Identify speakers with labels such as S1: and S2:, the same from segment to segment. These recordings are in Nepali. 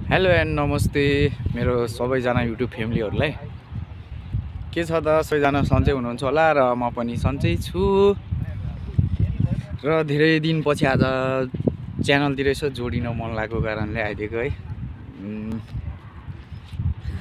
S1: हेलो एन्ड नमस्ते मेरो सबैजना युट्युब फ्यामिलीहरूलाई के छ त सबैजना सन्चै हुनुहुन्छ होला र म पनि सन्चै छु र धेरै दिनपछि आज च्यानलतिर यसो जोडिन मन लागेको कारणले आइदिएको है।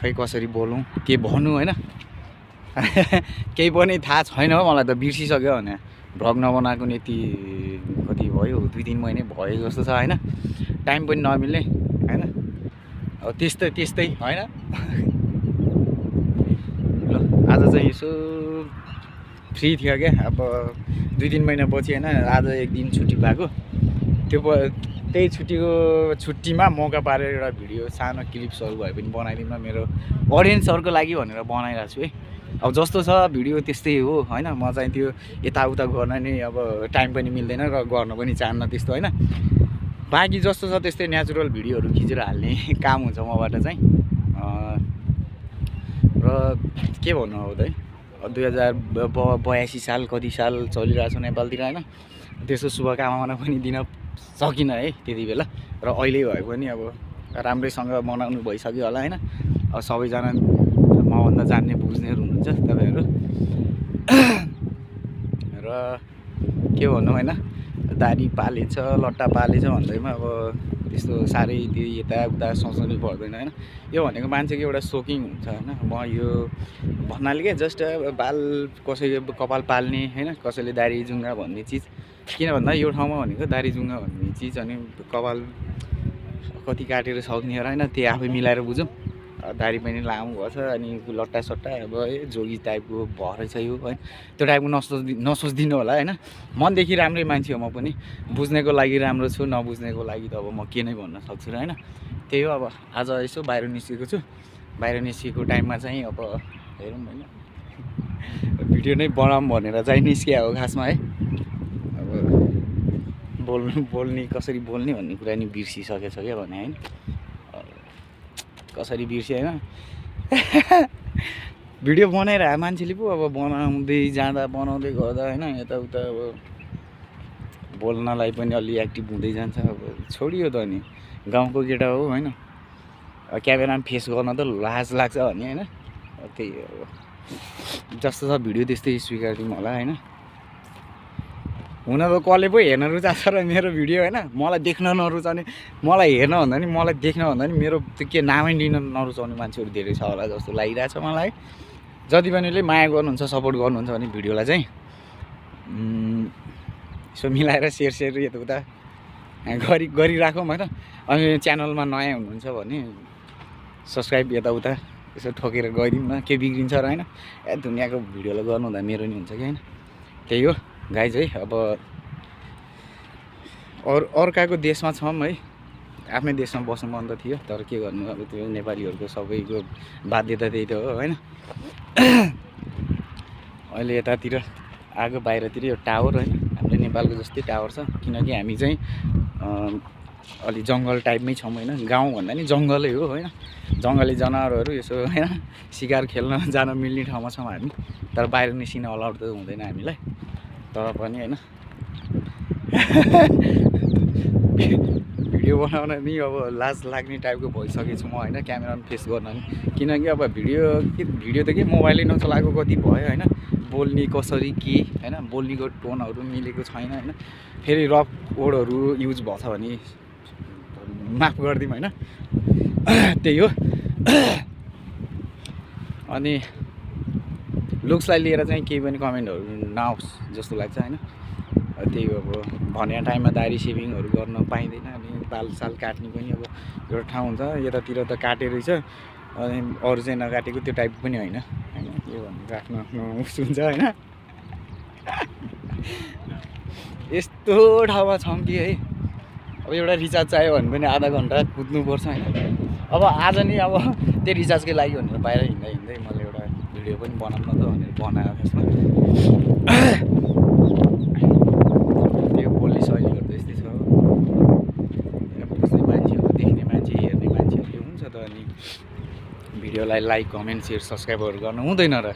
S1: खै कसरी बोलौँ के भनौँ होइन केही पनि थाहा छैन हो मलाई त बिर्सिसक्यो भने भ्लग नबनाएको नि यति कति भयो 2-3 महिना भयो जस्तो छ होइन। टाइम पनि नमिल्ने होइन अब त्यस्तै होइन। ल आज चाहिँ यसो फ्री थियो क्या अब 2-3 महिनापछि होइन आज एक दिन छुट्टी भएको त्यो त्यही छुट्टीमा मौका पारेर एउटा भिडियो सानो क्लिप्सहरू भए पनि बनाइदिउँ न मेरो अडियन्सहरूको लागि भनेर बनाइरहेको छु है। अब जस्तो छ भिडियो त्यस्तै हो होइन। म चाहिँ त्यो यताउता गर्न नि अब टाइम पनि मिल्दैन र गर्न पनि चाहन्न त्यस्तो होइन। बाँकी जस्तो छ त्यस्तै नेचुरल भिडियोहरू खिचेर हाल्ने काम हुन्छ मबाट चाहिँ। र के भन्नु अब है 2082 साल कति साल चलिरहेको छ नेपालतिर होइन। त्यसको शुभकामना पनि दिन सकिनँ है त्यति बेला र अहिले भए पनि अब राम्रैसँग मनाउनु भइसक्यो होला होइन। अब सबैजना मभन्दा जान्ने बुझ्नेहरू हुनुहुन्छ तपाईँहरू र के भन्नु होइन दारी पालेछ लट्टा पालेछ भन्दैमा अब त्यस्तो साह्रै त्यो यताउता सोच्नु पर्दैन होइन। यो भनेको मान्छेको एउटा सोकिङ हुन्छ होइन। म यो भन्नाले क्या जस्ट बाल कसैले कपाल पाल्ने होइन कसैले दारी जुङ्गा भन्ने चिज किन भन्दा यो ठाउँमा भनेको दारी जुङ्गा भन्ने चिज अनि कपाल कति काटेर सक्ने हो होइन त्यो आफै मिलाएर बुझौँ। दारी पनि लामो भएछ अनि लट्टा सट्टा अब जोगी टाइपको भएछ यो होइन। त्यो टाइपको नसोचिदिनु होला होइन। मनदेखि राम्रै मान्छे हो म पनि बुझ्नेको लागि राम्रो छु नबुझ्नेको लागि त अब म के नै भन्न सक्छु र होइन। त्यही हो अब आज यसो बाहिर निस्केको छु। बाहिर निस्केको टाइममा चाहिँ अब हेरौँ होइन भिडियो नै बनाऊँ भनेर चाहिँ निस्किया हो खासमा है। अब बोल्ने कसरी बोल्ने भन्ने कुरा नि बिर्सिसकेछ क्या भने होइन। कसरी बिर्स्यो होइन भिडियो बनाएर मान्छेले पो अब बनाउँदै जाँदा बनाउँदै गर्दा होइन यताउता अब बोल्नलाई पनि अलि एक्टिभ हुँदै जान्छ। अब छोडियो त नि गाउँको केटा हो होइन। क्यामेरामा फेस गर्न त लाज लाग्छ भने होइन। त्यही अब जस्तो छ भिडियो त्यस्तै स्वीकारिदिउँ होला होइन। हुन त कसले पो हेर्न रुचाएको छ र मेरो भिडियो होइन। मलाई देख्न नरुचाउने मलाई हेर्न भन्दा नि मलाई देख्न भन्दा नि मेरो त्यो के नामै लिन नरुचाउने मान्छेहरू धेरै छ होला जस्तो लागिरहेछ मलाई। जति पनिले माया गर्नुहुन्छ सपोर्ट गर्नुहुन्छ भने भिडियोलाई चाहिँ यसो मिलाएर सेयर यताउता गरिराखौँ होइन। अनि च्यानलमा नयाँ हुनुहुन्छ भने सब्सक्राइब यताउता यसो ठोकेर गइदिउँ न के बिग्रिन्छ र होइन। दुनियाँको भिडियोलाई गर्नु हुँदा मेरो नि हुन्छ कि होइन। त्यही हो गाइज है। अब अर्काको देशमा छौँ है आफ्नै देशमा बस्नु मन त थियो तर के गर्नु अब त्यो नेपालीहरूको सबैको बाध्यता त्यही त हो होइन। अहिले यतातिर आएको बाहिरतिर यो टावर होइन हाम्रो नेपालको जस्तै टावर छ किनकि हामी चाहिँ अलि जङ्गल टाइपमै छौँ होइन। गाउँ भन्दा नि जङ्गलै हो होइन। जङ्गली जनावरहरू यसो होइन सिकार खेल्न जान मिल्ने ठाउँमा छौँ हामी। तर बाहिर निस्किन अलाउड त हुँदैन हामीलाई तर पनि होइन। भिडियो बनाउन नि अब लाज लाग्ने टाइपको भइसकेको छु म होइन क्यामेरामा फेस गर्न नि। किनकि अब भिडियो त के मोबाइलै नचलाएको कति भयो होइन। बोल्ने कसरी के होइन बोल्नेको टोनहरू मिलेको छैन होइन। फेरि रफ वर्डहरू युज भएछ भने माफ गरिदिउँ होइन। त्यही हो। अनि लुक्सलाई लिएर चाहिँ केही पनि कमेन्टहरू नआओस् जस्तो लाग्छ होइन। त्यही हो अब भनेको टाइममा दारी सेभिङहरू गर्न पाइँदैन अनि बाल साल काट्ने पनि अब एउटा ठाउँ हुन्छ। यतातिर त काटेरै छ अनि अरू चाहिँ नकाटेको त्यो टाइप पनि होइन होइन। यो भनेको आफ्नो आफ्नो उस हुन्छ होइन। यस्तो ठाउँमा छौँ कि है अब एउटा रिचार्ज चाहियो भने पनि आधा घन्टा कुद्नुपर्छ होइन। अब आज नि अब त्यो रिचार्जकै लागि भनेर बाहिर हिँड्दै मैले एउटा भिडियो पनि बनाउन त भनेर बनाएको त्यसमा त्यो बोल्ने शैलीहरू त यस्तै छ। बुझ्ने मान्छेहरू देख्ने मान्छे हेर्ने मान्छेहरूले हुन्छ त अनि भिडियोलाई लाइक कमेन्ट सेयर सब्सक्राइबहरू गर्नु हुँदैन र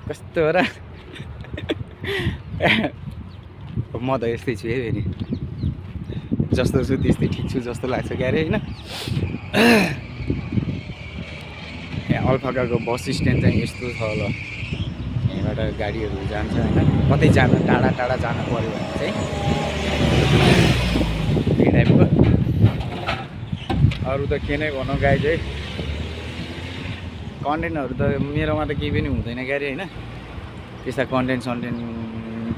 S1: कस्तो हो र। म त यस्तै छु है फेरि जस्तो छु त्यस्तै ठिक छु जस्तो लाग्छ क्यारे होइन। यहाँ अल्फाकाको बस स्ट्यान्ड चाहिँ यस्तो छ ल। यहाँबाट गाडीहरू जान्छ होइन, कतै जानु टाढा टाढा जानु पऱ्यो भने चाहिँ यही टाइपको। अरू त के नै भनौँ गाई चाहिँ कन्टेन्टहरू त मेरोमा त केही पनि हुँदैन क्यारे होइन। त्यस्ता कन्टेन्ट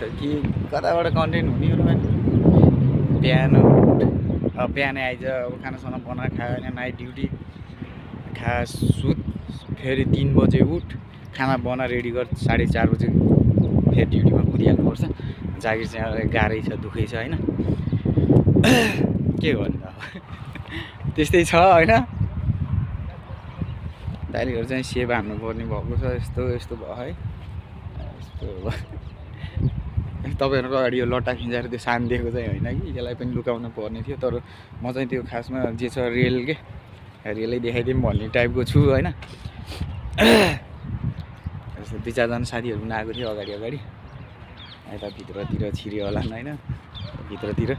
S1: त के कताबाट कन्टेन्ट हुनेहरू भने बिहान बिहानै आइज अब खानासाना बनाएर खायो भने नाइट ड्युटी खा सुत, फेरि 3 बजे उठ, खाना बना रेडी गर, 4:30 बजे फेरि ड्युटीमा कुदिहाल्नुपर्छ। जागिर चाहिँ गाह्रै छ, दुःखै छ होइन। के भन्नु अब त्यस्तै छ होइन। दाइलेहरू चाहिँ सेभ हान्नु पर्ने भएको छ, यस्तो यस्तो भयो है। यस्तो तपाईँहरूको अगाडि यो लट्टा खिँचाएर त्यो सान दिएको चाहिँ होइन कि, यसलाई पनि लुकाउनु पर्ने थियो। तर म चाहिँ त्यो खासमा जे छ रेल के रेलै देखाइदिउँ भन्ने टाइपको छु होइन। यस्तो 2-4 जना साथीहरू पनि आएको थियो अगाडि अगाडि, यता भित्रतिर छिर्यो होला होइन भित्रतिर।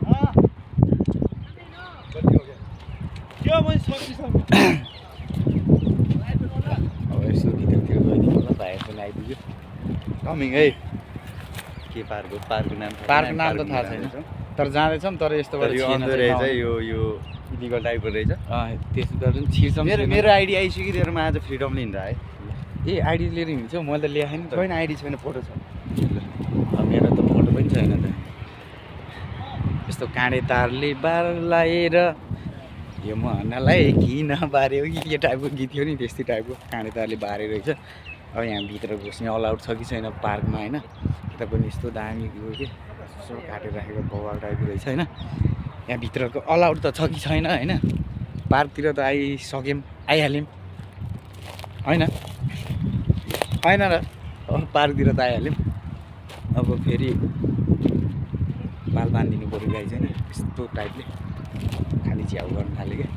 S1: अब यसो भित्रतिर गइदिनु होला, भाइ पनि आइपुग्यो कमिङ है।
S2: के पार्कको नाम
S1: त थाहा छैन, तर जाँदैछौँ। तर यस्तोबाट
S2: रहेछ यो इलिगल टाइपको रहेछ।
S1: त्यस्तो छिर्छौँ।
S2: मेरो आइडी आइसक्यो, तेरोमा आज फ्रिडम लिन्छ है।
S1: ए आइडी लिएर हिँड्छौ? मैले त ल्याएँ नि त।
S2: छैन आइडी छैन, फोटो छ।
S1: मेरो त फोटो पनि छैन त। यस्तो काँडे तारले बार लाएर यो मनलाई किन बार्यो कि यो टाइपको गीत थियो नि, त्यस्तै टाइपको काँडे तारले बारे रहेछ। अब यहाँ भित्र घुस्ने अलाउड छ कि छैन पार्कमा होइन। यता पनि यस्तो दामी के यसो काटेर राखेको बवाल टाइपको रहेछ होइन। यहाँ भित्रको अलाउड त छ कि छैन होइन। पार्कतिर त आइहाल्यौँ होइन होइन र। पार्कतिर त आइहाल्यौँ। अब फेरि बाल बाँधिदिनु पऱ्यो गाई चाहिँ यस्तो टाइपले खालि च्याउ गर्नु थाल्यो क्या।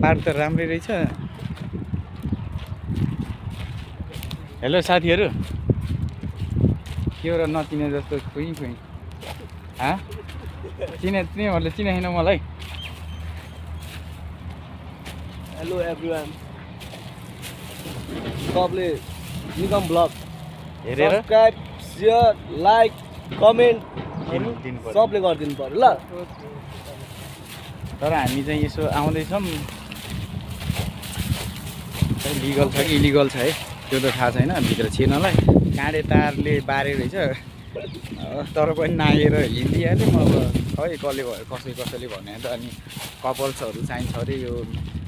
S1: पार्क त राम्रै रहेछ। हेलो साथीहरू, के हो र नचिने जस्तो खुइ तिनीहरूले चिनाएन मलाई।
S3: हेलो एभ्रिवान, सबले निगम ब्लग
S1: हेरेर
S3: सब्सक्राइब, सेयर, लाइक, कमेन्ट सबले गरिदिनु पर्यो ल।
S1: तर हामी चाहिँ यसो आउँदैछौँ, लिगल छ कि इलिगल छ है त्यो त थाहा छैन। भित्र छिर्नलाई काँडे तारले बारे रहेछ, तर पनि नागेर हिँडिहाल्यौँ। अब खै कसैले भने त अनि कपल्सहरू चाहिन्छ अरे यो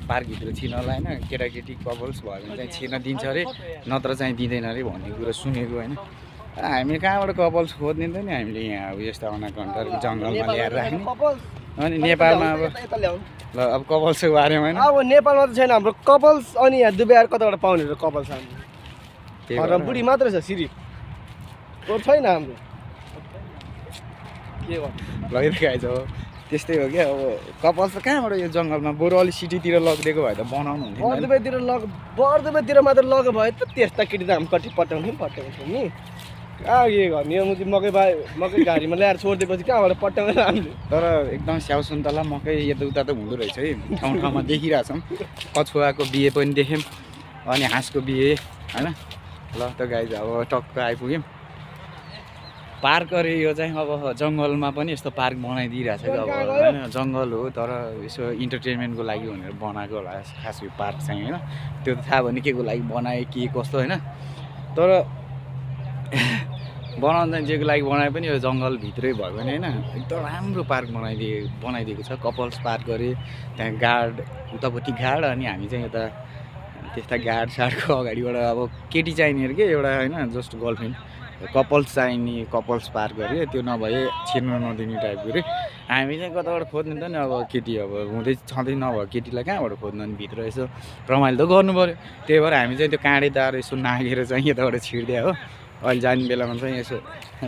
S1: पार्कभित्र छिर्नलाई होइन। केटाकेटी कपल्स भयो भने चाहिँ छिर्न दिन्छ अरे, नत्र चाहिँ दिँदैन अरे भन्ने कुरो सुनेको होइन। हामी कहाँबाट कपल्स खोज्ने त नि, हामीले यहाँ अब यस्तो अनाकन्डर जङ्गलमा ल्याएर राख्ने। अनि नेपालमा अब ल अब कपल्सको बारेमा होइन,
S3: अब नेपालमा त छैन हाम्रो कपल्स। अनि यहाँ दुबईहरू कताबाट पाउने र कपल्स हाम्रो बुढी मात्रै छ सिरिफ, अरू छैन हाम्रो। के गर्नु
S1: लगिरहेको आइज हो त्यस्तै हो क्या। अब कपल्स त कहाँबाट यो जङ्गलमा, बरु अलि सिटीतिर लगिदिएको भए त बनाउनु हुन्थ्यो
S3: बर्दुबेतिर मात्र लग्यो भए त त्यस्ता केटी त हामी कति पट्याउँथ्यौँ नि। कहाँ के गर्ने, यो मकै घारीमा ल्याएर छोडिदिएपछि कहाँबाट पट्याउँदैन हामीले।
S1: तर एकदम स्याउ सुन्तला मकै यताउता त हुँदो रहेछ है, ठाउँ ठाउँमा देखिरहेछौँ। कछुवाको बिहे पनि देख्यौँ, अनि हाँसको बिहे होइन। ल त गाइज अब टक्क आइपुग्यौँ पार्क। अरे यो चाहिँ अब जङ्गलमा पनि यस्तो पार्क बनाइदिइरहेछ कि अब होइन। जङ्गल हो तर यसो इन्टरटेनमेन्टको लागि भनेर बनाएको होला खास यो पार्क चाहिँ होइन। त्यो त थाहा भने के को लागि बनाए के कस्तो होइन। तर बनाउनु चाहिँ जेको लागि बनाए पनि यो जङ्गलभित्रै भयो भने होइन, एकदम राम्रो पार्क बनाइदिएको छ। कपल्स पार्क गरे, त्यहाँ गार्ड उतापट्टि गार्ड, अनि हामी चाहिँ यता त्यस्ता गार्डसार्डको अगाडिबाट अब केटी चाहिने अरे के एउटा होइन, जस्ट गर्लफ्रेन्ड कपल्स चाहिने कपल्स पार्क गऱ्यो। त्यो नभए छिर्नु नदिने टाइपको अरे। हामी चाहिँ कताबाट खोज्नु त नि, अब केटी अब हुँदै छँदै नभए केटीलाई कहाँबाट खोज्नु, अनि भित्र यसो रमाइलो त गर्नु पऱ्यो। त्यही भएर हामी चाहिँ त्यो काँडे तार यसो नागेर चाहिँ यताबाट छिर्दियो हो। अहिले जाने बेलामा चाहिँ यसो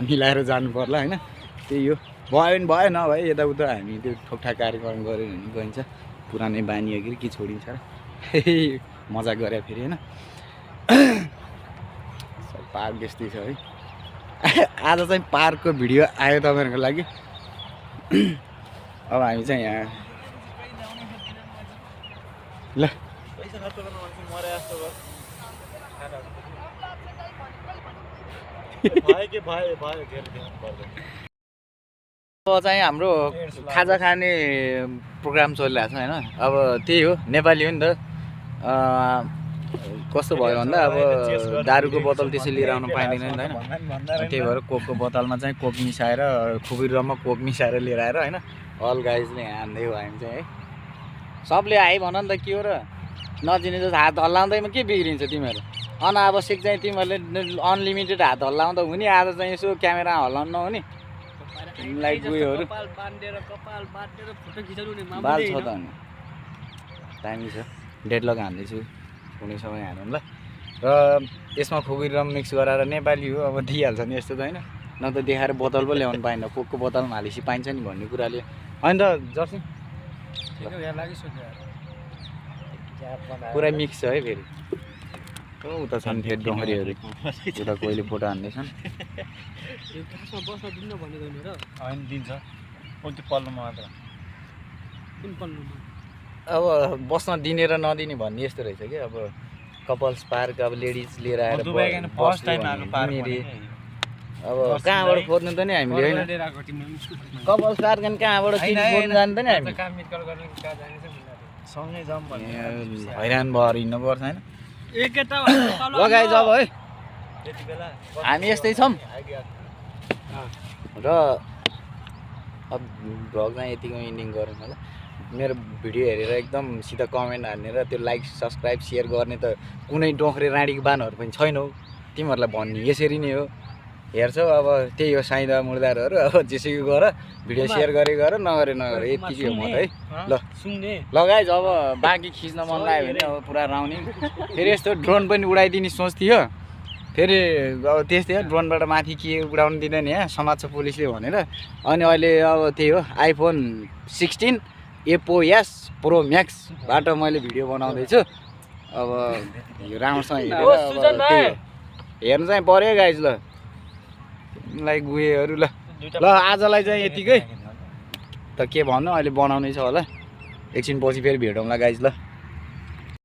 S1: मिलाएर जानु पर्ला होइन। त्यही हो, भयो भने भयो, नभए यताउता हामी त्यो ठोकठाक कार्यक्रम गऱ्यो भने गइन्छ। पुरानै बानी हो कि छोडिन्छ र मजा गरे फेरि होइन। पार्क यस्तै छ है। आज चाहिँ पार्कको भिडियो आयो तपाईँहरूको लागि। अब हामी चाहिँ यहाँ ल
S2: पैसा खर्च गर्नु भने मरे जस्तो भयो भयो घेर पर्दैन
S1: अब चाहिँ हाम्रो खाजा खाने प्रोग्राम चलिरहेको छ होइन अब त्यही हो नेपाली हो नि त कस्तो भयो भन्दा अब दारूको बोतल त्यसै लिएर आउनु पाइँदैन नि त होइन त्यही भएर कोकको बोतलमा चाहिँ कोक मिसाएर खुबिरमा कोक मिसाएर लिएर आएर होइन अल गाइजले हान्दै हो हामी चाहिँ है सबले आइ भन नि त के हो र नचिने जस्तो हात हल्लाउँदैमा के बिग्रिन्छ तिमीहरू अनावश्यक चाहिँ तिमीहरूले अनलिमिटेड हात हल्लाउँदा हुने आज चाहिँ यसो क्यामेरा हल्लाउनु नहुने तिमीलाई गयोहरू बाल छ त अनि दामी छ डेडलक हान्दैछु कुनै समय हानौँ ल र यसमा खोकिरम मिक्स गराएर नेपाली हो अब दिइहाल्छ नि यस्तो त होइन न त देखाएर बोतल पो ल्याउनु पाइन्न कोकको बोतलमा हालेपछि पाइन्छ नि भन्ने कुराले होइन त जर्सी पुरा मिक्स छ है फेरि उता छन् फेरि डोङ्गरीहरू उता कोहीले फोटो हान्दैछन्
S2: होइन दिन्छ त्यो पल्लोमा मात्र
S1: अब बस्न दिने र नदिने भन्ने यस्तो रहेछ कि अब कपल्स पार्क अब लेडिज लिएर आएर
S2: फर्स्ट टाइम आएको पार्क
S1: अब कहाँबाट खोज्नु त नि हामीले होइन कपल्स पार्क अनि कहाँबाट चिज खोज्नु जानु त नि हामी
S2: सँगै जाउँ भन्ने
S1: हैरान भएर हिँड्नुपर्छ होइन लगाइ जब है
S2: त्यति बेला
S1: हामी यस्तै छौँ र अब भ्लग चाहिँ यतिको इन्डिङ गरौँ होला मेरो भिडियो हेरेर एकदम सिधा कमेन्ट हान्ने र त्यो लाइक सब्सक्राइब सेयर गर्ने त कुनै डोख्रे राँडीको बानहरू पनि छैनौ तिमीहरूलाई भन्ने यसरी नै हो हेर्छौ अब त्यही हो साइदा मुर्दारहरू अब जेसुकै गर भिडियो सेयर गरे गर नगरे नगरे यतिकै हो म त है ल लगाइ जब बाँकी खिच्न मन लाग्यो भने अब पुरा राउने फेरि यस्तो ड्रोन पनि उडाइदिने सोच थियो फेरि अब त्यस्तै हो ड्रोनबाट माथि के उडाउनु दिँदैन यहाँ समाज छ पुलिसले भनेर अनि अहिले अब त्यही हो आइफोन 16 एपोएस प्रो म्याक्सबाट मैले भिडियो बनाउँदैछु अब यो राम्रोसँग हेरेर अब त्यही हो हेर्नु चाहिँ पऱ्यो गाइज ल तिमीलाई गुहेहरू ल ल आजलाई चाहिँ यतिकै त के भन्नु अहिले बनाउनै छ होला एकछिन पछि फेरि भेटौँला गाइज ल